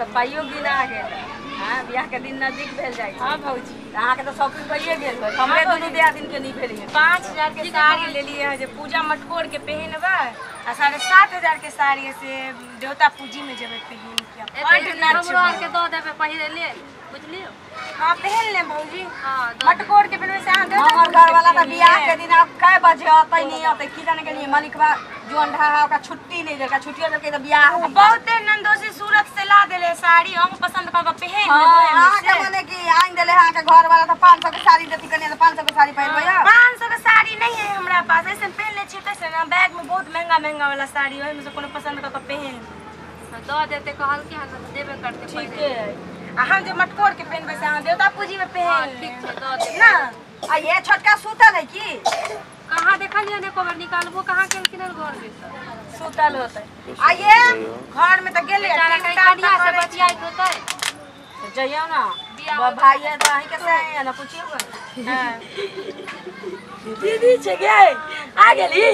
तऽ पाइयो गिना गेल। हाँ, बियाह के दिन नजदीक भेल जाइ छै। हाँ भौजी। अहाँ के तऽ शॉपिंग करिए गेल होय, हमरे दुनू दियादिन के नहीं भेल। 5000 के साड़ी लेलिए है जे पूजा मटकोर के पहनबै, आ 7500 के साड़ी से देवता पूजी में जेबै पहन के। बड हमरो आर के दऽ देबै पहिरे लेल, बुझलियो? हाँ पहन ले भौजी। हाँ मटकोर के पहनबै से अहाँ देवता हमर घर वाला तऽ बियाह के दिन आब कै बजे अतै नहीं अतै की जाने गेलियै। मलिकवा जोन ढा ओकरा छुट्टी नहीं देलकै, छुट्टियो देलकै तऽ बियाह बहुते नंदोसी सूरत से ला देले साड़ी, हम पसंद कऽ के पहन लेबै। अहाँ के मने की आनि देले अहाँ के घर वाला तऽ 500 के साड़ी देती कने, तऽ 500 के साड़ी पहिरबै। 500 के साड़ी नहीं है हमरा पास, ऐसे पहन ले छियै तैसे ना। बैग में बहुत महंगा महंगा वाला साड़ी ओहि में से कोनो पसंद कऽ के पहन दऽ देते कहलकै हन तऽ देबे करते। ठीक है, आ हम जे मटकोर के पहनबै से अहाँ देवता पूजी में पहन। ठीक छै, दऽ देबै ना। आ ये छोटका सुतल है की? कहाँ देखलियै ने एको बेर निकालबो कहाँ केलखिन हन घर में सुतल होतै। आ ये घर में तऽ गेलै कनिया से बतियाइत होतै। जइयौ ना भाई है तऽ अहीं के से है ना, पूछियौ। हां दीदी छै गे, आ गेली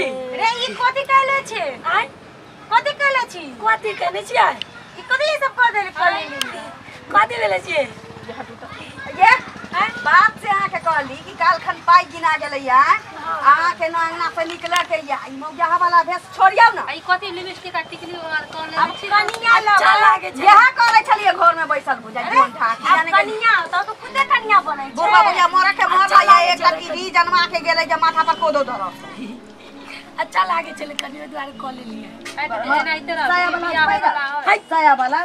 रे। ई कथि कहले छै? आय कथि कहले छी? कथि कहने छियै? ई कथि सब कह देले? कहले कथि लेले छियै? ये बाप से अहाँ के कहली कि काल खन पाई गिना गेलै या अहाँ के ना अंगना से निकल के या ई मौजाहा वाला भेष छोड़ियौ ना। ई कथि लिपस्टिक आ टिकली आर कह ले छी? कनिया अच्छा लागे छै। इएह करै छलियै घर में बैसल बुझाइ जोन ढा की जाने। कनिया तऽ तो खुदे कनिया बनै छै। बुढ़वा बुढ़िया मरे के मरला या एकटा कीड़ी जन्मा के गेलै जे माथा पर कोदो धरल। अच्छा लागे छलै कनिया दुआरे कऽ लेलियै। साया वाला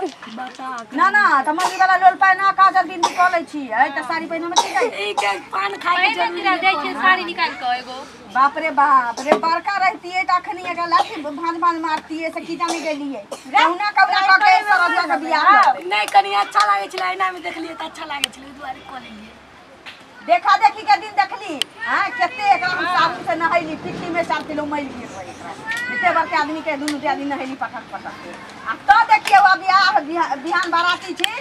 ना ना तऽ मम्मी वाला लोल पाइ ना काजल बिंदी कऽ लै छी, तऽ साड़ी पहिने में की जाइ? ई के पान खाय के जरूरी जाइ छै साड़ी निकाल के एगो। बाप रे बाप रे, बड़का रहतियै तऽ अखनी एकरा लाठी भांज भांज मारतियै से की जाने गेलियै। कहुना कहुना कऽ के सरजुआ के बियाह नहीं कनिया अच्छा लागे छलै, ऐना में देखलियै तऽ अच्छा लागे छलै दुआरे कऽ लेलियै। देखा देखी के दिन देखली। हाँ कते एकरा हम साबुन से नहैली, पिट्ठी में 4 किलो मैल गिर रहै एकरा। एते बड़का आदमी के दुनू आदमी नहैली पटक पटक के। आ तो देखियौ अब बियाह बिहान बाराती छी,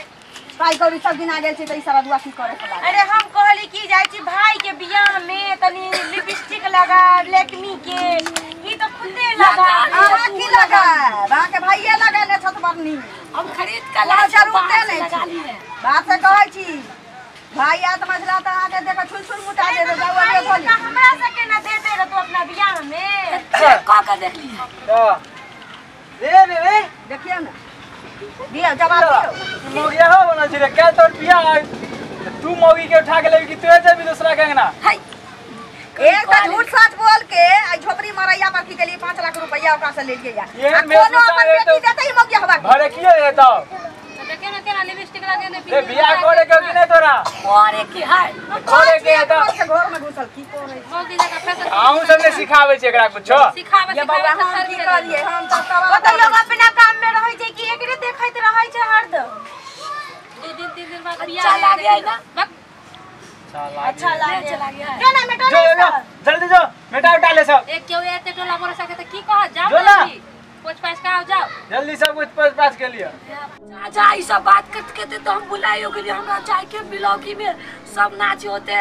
पाइ कौड़ी सब गिना गेल छै तऽ ई सरजुआ की करे के लागल। अरे हम कहली कि जाइ छी भाई के बियाह में तनी लिपस्टिक लगा लैक्मी के, ई तो खुदे लगा। अहाँ की लगायब? अहाँ के भाइये लगेने छथि बड़नी। हम खरीद के ला जरूरते नहीं छै। बात से कहै छी भाई आत मझला तऽ अहाँ के देखो छुल छुल मुटा देबै। जाउ अभी धोली हमरा सबके ना देते रह तू अपना बियाह में। चेक कऽ के देखली। रे रे रे देखियौ ना, दियौ जवाब दियौ। मौगिया हो बनल छी रे, काल्हि तोर बियाह है तू मौगी के उठा के लेबी कि तू जेबी दूसरा के अंगना? एक तऽ झूठ सच बोल के आ झोपड़ी मरैया पर की केलियै 5 लाख रुपैया ओकरा से लेलियै या कोनो अपन बेटी देतै ई मौगिया हवा भरे कियो हेतौ? देखियौ ना केना लिपस्टिक लगेने। रे बियाह करे के कि नहीं तोरा? करे के है, करे के है तऽ घर में घुसल की करे मौगी जका फैशन। अहूँ सब ने सिखाबै छै एकरा कुछो? सिखाबै ये बौआ हम की करियै, हम तऽ ओ तऽ लोग अपना काम में रहै छै कि एकरे देखैत रहै छै हरदम। 2 दिन 3 दिन बाद बियाह अच्छा लागे ना। अच्छा लागे जो ना मेटा जो जल्दी जो मेटा उठा ले सब। एक केओ एते टोला भरोसा के तऽ की कहत? जाओ जल्दी पोछ पाछ के आओ, जाओ जल्दी सब कुछ पोछ पाछ के लिए। चाचा ई सब बात करते करते तो हम बुलाइयो गेलियै। हमरा जाय के बिलौकी में सब नाच होते।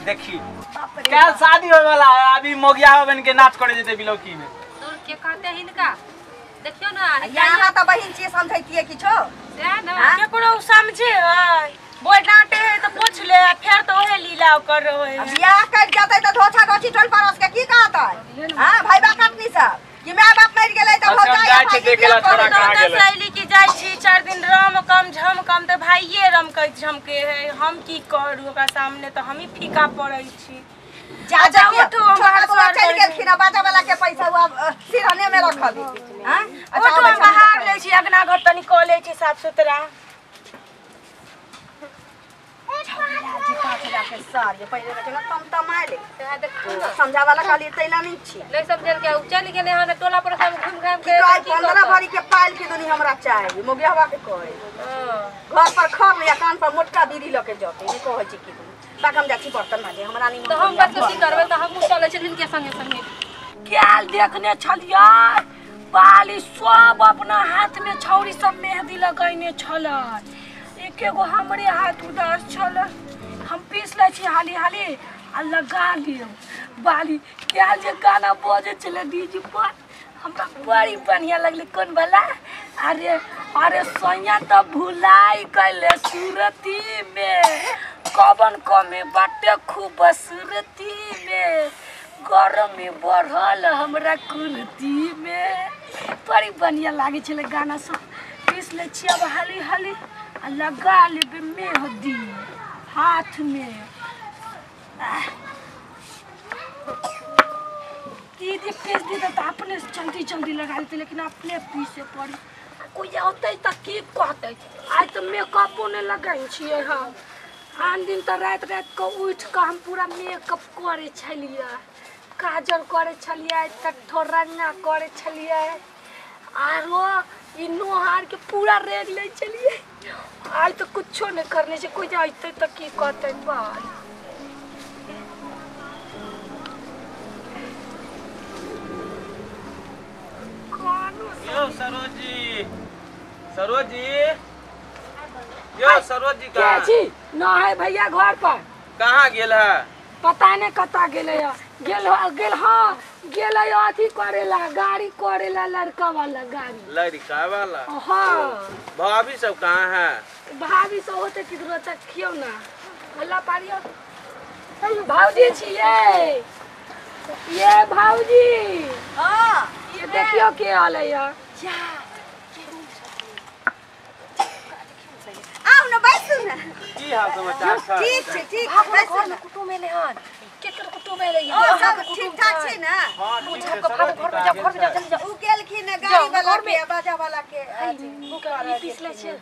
देखी काल शादी होय वाला है, अभी मौगिया बन के नाच करे जेते बिलौकी में। दूर के कहते हिनका देखियौ ना। यहाँ तऽ बहिन छियै समझैतियै किछो केकरो समझे है बोल डांटे है तऽ पूछ ले, फेर तो ओहे लीला कर रहे है। बियाह कर जतै तऽ धोछा धोछी टोल पड़ोस के की कहतै? हां भाई बा कटनी सब कि my बाप मरि गेलै तऽ भौजाई जाइ छै देखेला छोरा कहाँ गेलै। सहेली की जाइ छी 4 दिन रम कम झम कम तऽ भाइये रम के झमके है, हम की करू ओकरा सामने तऽ हमही फीका पड़ै छी। जा जा उठू, हम चलि गेलखिन आ बाजा वाला के पैसा उ आब सिरहने में रखल। हां अच्छा हम बाहर लै छी, अगना घर तनी कऽ लै छी साफ सुथरा। 5 हजार के साड़ी पहिरे के तमतमाइले समझा वाला कहलियै तैला नहीं छी। नहीं समझल के उ चल गेलै हन टोला पर सब घुम घाम के। 15 भरी के पायल के दुनी हमरा चाही मोगिया हवा के कहै। घर पर खर या कान पर मोटका बीड़ी ल के जतै नहीं कहै छी की बाक हम जाइ छी बर्तन माजे हमरा नहीं। तऽ हम बात की करबै तऽ हमहूँ चलै छी हिनके संगे संगे। काल देखने छलियै बाली सब अपना हाथ में छौरी सब मेहंदी लगैने छलै, एकेगो हमरे हाथ उदास छल। हम पीस लै छी हाली हाली आ लगा लियौ बाली। काल जे गाना बजै छलै डीजे पर हमरा बड़ी बढ़िया लगले कोन वाला। अरे अरे सोनिया तो भुलाई गइले सूरती में, कवन कमी बाटे खूब सूरती में, गरमी बढ़ल हमरा कुर्ती में। बड़ी बढ़िया लागे छले गाना सब। पीस ले छियै अब हाली हाली आ लगा लेबै मेहदी हाथ में। दीदी पीस दी तो अपने जल्दी जल्दी लगा लेते, लेकिन अपने पीसे पड़ी। कोई औतै त की कहतै, आइ तो मेकअपो नहीं लगै छियै हम। आन दिन तो राति राति के उठि कऽ हम पूरा मेकअप करै छलियै, काजल करै छलियै, तठोरंगा करै छलियै, आरो ई नोहार के पूरा रेग लै छलियै। आइ तो कुछो नहीं करने छै, कोई अयतै तऽ की कहतै भाई। यो सरोज जी, सरोज जी, यो सरोज जी कहाँ छी? न है भैया घर पर। कहाँ गेल है? पता नहीं कता गेले है। गेल गेल हाँ गेल है अथी करेला, गाड़ी करेला, लड़का वाला गाड़ी। लड़का वाला? हाँ। भाभी सब कहाँ है? भाभी सब होते किधरो तक खियो ना हल्ला पारियो। भाऊजी छियै ये भाऊजी। हाँ ये देखियो के आले यार। आओ ना बैसू ना। की हाल समाचार छै? ठीक छै ठीक बैसू ना। कुटुम एले हन? केकर कुटुम एले? ओ सब ठीक ठाक छै ना? हां ठीक छै। घर में जाओ, घर में जाओ, जल्दी जाओ। उ गेलखिन ना गाड़ी वाला के, बाजा वाला के। ई पिसले छै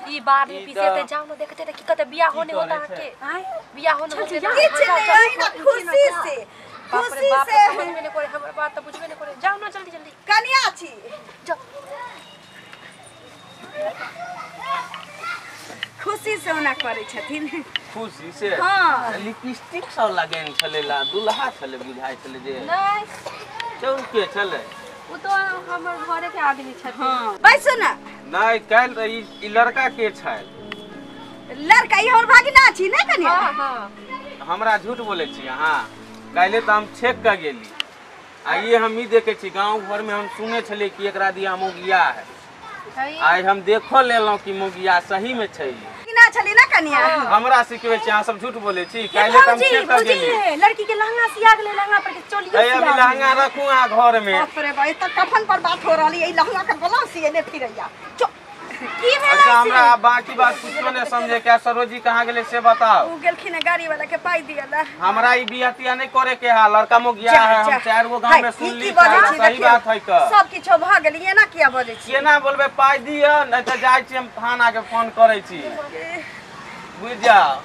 ई बाद में पीसे ते जाओ ना, देखते त की कहते बियाह होने होता के। आय बियाह होने होते किछ नहीं आई ना खुशी से, खुशी से समझबे नहीं करे हमर बात त बुझबे नहीं करे। जाओ ना जल्दी जल्दी। कनिया छी जाओ। खुशी से ओना करै छथिन। खुशी से? हाँ। लिपस्टिक सब लगेन छले ला, दुल्हा छले बुझाइ छले जे। नहीं चौके छले उ तो हमर घरे के आदमी छथिन। हाँ बैसू ना। नहीं काल्हि त ई लड़का के छल? लड़का ई हमर भागिना छी ने कनिया? हां हां। हमरा झूठ बोलै छी अहाँ? काल्हि त हम छेक के गेली आ ये हम ई देखे छी गांव घर में हम सुने छले कि एकरा दिया मोगिया है। आइ हम देखो लेलहुँ कि मोगिया सही में छै। ना छली ना कनिया? हमरा सिखबै छी अहाँ सब झूठ बोलै छी। काल्हि त हम छेक के गेली। लड़की के लहंगा सिया गेलै, लहंगा पर के चोलियो सिया। अभी लहंगा रखू अहाँ घर में। बाप रे बाप, त कफन पर बात हो रहली, ई लहंगा के ब्लाउज सिएने फिरैया। की भेलै? अच्छा हमरा बाकी बात कुछो नहीं समझे क्या। सरोज जी कहाँ गेले से बताओ। उ गेलखिन गाड़ी वाला के पाई दियला। हमरा ई बियाह तियाह नहीं करे के है, लड़का मोगिया है। हम चार गो गांव में सुन ली, सही बात है का सब किछो भ गेल। एना किया बजै छी? केना बोलबे? पाई दिय नहीं त जाय छी हम थाना के फोन करै छी। बुझ जाओ।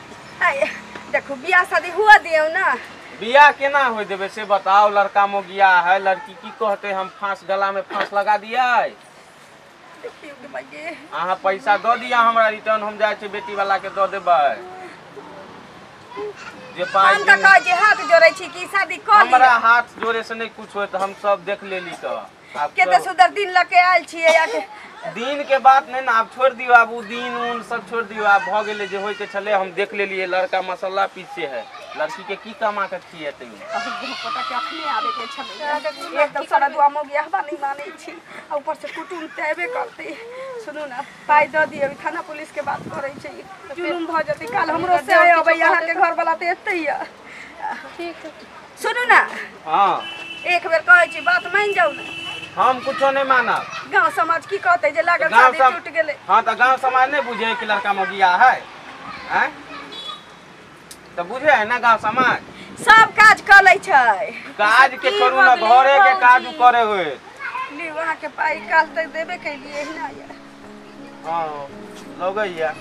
देखो बियाह शादी हुआ दियौ ना। बियाह केना होय देबे से बताओ। लड़का मोगिया है, लड़की की कहते हम फांस गला में फांस लगा दिया। अहाँ पैसा दऽ दिया हमरा रिटर्न, हम जाइ छी बेटी वाला के दऽ देबै जे पाइ। हम तऽ कहै छी हाथ जोड़ै छी कि शादी कऽ लिअ। हमरा हाथ जोड़े से नहीं कुछ होत, हम सब देख लेली। तऽ आब कते सुंदर दिन लऽ के आयल छियै। आके दिन के बात नहीं ना, आब छोड़ दियौ। आब उ दिन उन सब छोड़ दियौ, आब भऽ गेलै जे होय के छलै। हम देख लेलियै लड़का मसाला पीछे है, लड़की के की कमा के खिएतै। पता के अखने आबे के छलै, एकदम सारा दुआ मोगिया हवा नहीं मानै छी, आ ऊपर से कुटुम ते एबे करतै। सुनू ना पाइ दऽ दियौ, थाना पुलिस के बात करै छै, जुलुम भऽ जेतै। काल हमरो से अबै अहाँ के घर वाला तऽ एतै। ठीक सुनू ना। हां एक बेर कहै छी बात मान जाउ ना। हम कुछो नहीं मानब। गांव समाज की कहतै जे लागल शादी टूट गेलै। हां त गांव समाज नहीं बुझे कि लड़का मोगिया है, हैं? त बुझे है ना गांव समाज। सब काज क लै छै। काज के छोड़ू ना, घरे के काज करे होय। ली वहां के पाई काल तक देबे केलिए ना। हां लगैया।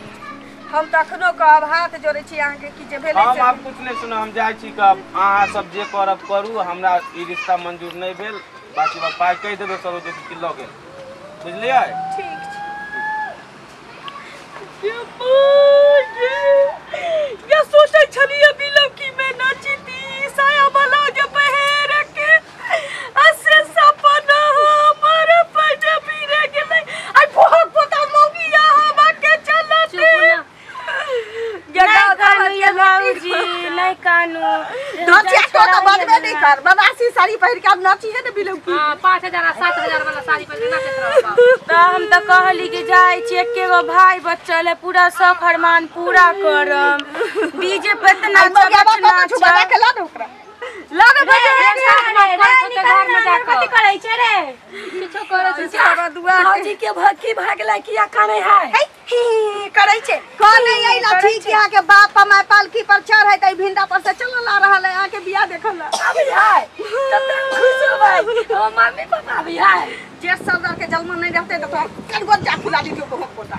हम त अखनो कहब हाथ जोड़ै छी अहाँ के कि जे भेलै। हम आब कुछ नहीं सुनब, हम जाइ छी कहब अहाँ सब जे करब करू, हमरा ई रिश्ता मंजूर नहीं भेल। बाकी बात पाई कहि देबै सरोज जी लऽ गेल, बुझलियै? ठीक छै। ये सोचै छलियै बिलौकी में नचती साया ब्लाउज पहिर के, असे सपना हमर पज बिरे गेलै। आइ भोग पोता मौगिया हवा के चलते। नहीं कानू ये बाबूजी, नहीं कानू। दसिया तो बजबे नहीं कर बनारसी साड़ी पहिर के अब नाची है ने बिलौकी। हां 5000 आ 7000 वाला साड़ी पहिर के नाचत रहब। त हम त कहली कि जाय छी एके गो भाई बचल है पूरा शौक अरमान पूरा करम। डीजे पे त नाच बजा के ला दे ओकरा ला दे बजा रे घर में जा कथि करै छै रे किछो करै छै सारा दुआ भौजी के भकी भागला किया काने है हे ही करै छै कने अइला ठीक यहाँ के बाप my पालकी पर चढ़ है त भिंडा पर से चलल आ रहल है आके बियाह देखल अभी है तब त खुश होबै हम मम्मी पापा अभी है जेठ सरदार के जलमा नहीं रहते त तोरा कन गोट जा फुला दियो बहुत गोटा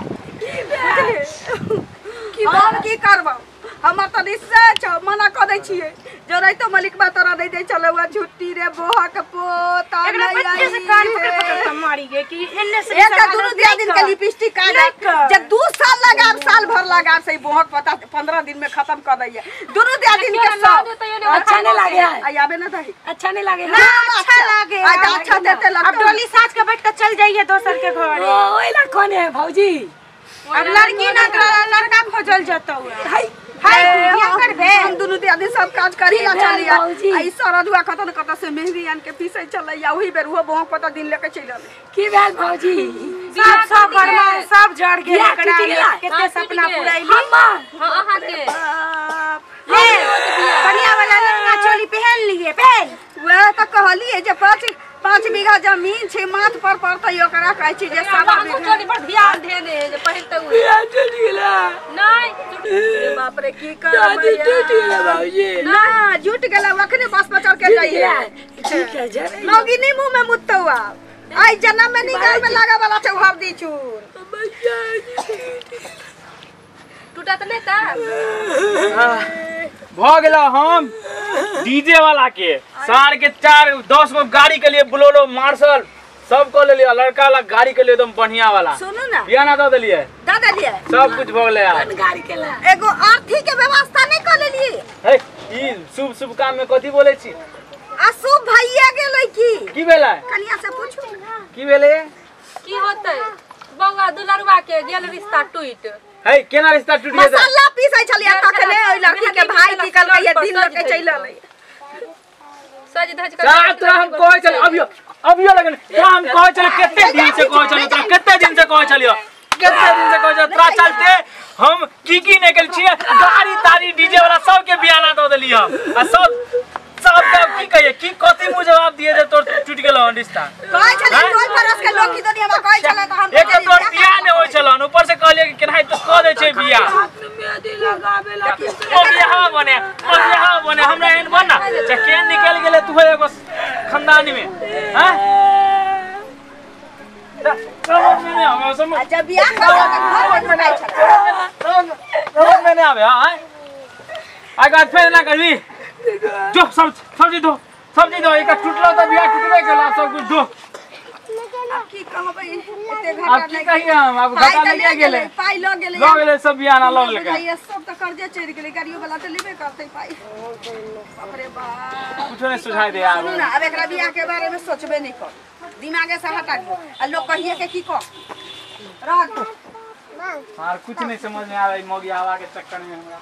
की हम की करबौ हमर त निश्चय छौ मना क दै छियै जो रहितो मलिकबा तोरा नहीं दै छलौ छुट्टी रे बोहक पोता एकरा बच्चे से कान पकड़ पकड़ के मारी गे कि एन्ने से एक दुनु दिया दिन के लिपस्टिक काट जे 2 साल लगाब साल भर लगाब से बोहक पता 15 दिन में खत्म कर दैया दुनु दिया दिन के सब अच्छा नहीं लागे है आई आबे ना दही अच्छा नहीं लागे ना अच्छा लागे अच्छा देते लगता अब डोली साज के बैठ के चल जाइए दोसर के घर। ओ ओइला कौन है भौजी? अब लड़की ना लड़का खोजल जतौ हाय हाय बियाह करबे हम दुनु दियादी सब काज करी ला चलिया आई सरदुआ कत न कत से मेहंदी आन के पीसै चलैया ओही बेर उहो बहु पता दिन लेके चलि अबै। की भेल भौजी? सब सब अरमान सब जड़ गेल एकरा केते सपना पुरैली। हां अहां के ले कनिया वाला लहंगा चोली पहन लिए पहन वएह त कहलिए जे 5 बीघा जमीन छै माथ पर पड़तै ओकरा कहै छै जे 7 बीघा चोली पर ध्यान देने जे पहिरतै उ बियाह टूटि गेला। नहीं रे बाप रे की करबै टूटि गेला भौजी। ना जुट गेला अखने बस पर चढ़ के जाइए। ठीक है जेबै मौगी नहीं मुंह में मुत्तौ आब आई जन्म में नहीं गाल में लागा वाला छै हरदी चूर टूटत नहीं त भ गेला। हम डीजे वाला के सार के 4 10 गो गाड़ी के लिए बोलोरो मार्शल सब को ले लिया लड़का वाला गाड़ी के लिए एकदम बढ़िया वाला। सुनू ना बियाह ना the देलिए the देलिए सब कुछ भ गेलै। कोन गाड़ी के ला एगो आर्थी के व्यवस्था नहीं क लेलिए। हे ई शुभ शुभ काम में कथि बोलै छी? आ शुभ भैया गेलै की भेलै? कनिया से पूछू की भेलै की होतै? बौआ दुलरुआ के गेल रिश्ता टूट। हे केना रिश्ता टूट गेलै? मसाला पीसै छलियै तखने ओइ लड़की के भाई की कहलकै दिन लके चलि अलै सज धज कर तोरा हम कहै छलियै अभियो अभियो लगन तोरा हम कहै छलियै कते दिन से कहै छलियै तोरा कते दिन से कहै छलियै कते दिन से कहै छलियै तोरा चलते हम की की नहि गेल छियै गाड़ी ताड़ी डीजे वाला सबके बियाना दऽ देलियै आ सब सब के की कहिए की कथि मुँह जवाब दिए जे तोर टूट गेल हन रिश्ता। कहै छलियै टोल पड़ोस के लोग की दुनिया में कहै छलै त हम एक त तोर बियाह नहि होइ छलन ऊपर से कहलियै कि केनाहि तो कह दै छै बियाह ओ बियाह बने ओ बियाह बने हमरा एहन बन ना चे केन निकल गेलै तू एगो खानदानी में हैं समझ में नहीं आवे समझ अच्छा बियाह कर घर में नहीं छलै समझ में नहीं आवे। हां आइ बात फेर ना करबी जो सब सब्जी दो सब्जी दो एक टूटलो त बियाह टूटबे केला सब कुछ दो। अब की कहबै एते घाटा अब की कहिए हम अब घाटा नहीं गेलै पाई ल गेलै ल गेलै सब बियाह ना ल गेलै ये सब त कर्जे चढ़ गेलै गाड़ियो वाला त लेबे करतै पाई। बाप रे बाप कुछो नहीं सुझाई दे यार। सुनू ना अब एकरा बियाह के बारे में सोचबे नहीं कर दिमागे से हटा दियो आ लोग कहिए के की कह रह यार कुछ नहीं समझ में आ रहा है मोगी आवा के चक्कर में हमरा।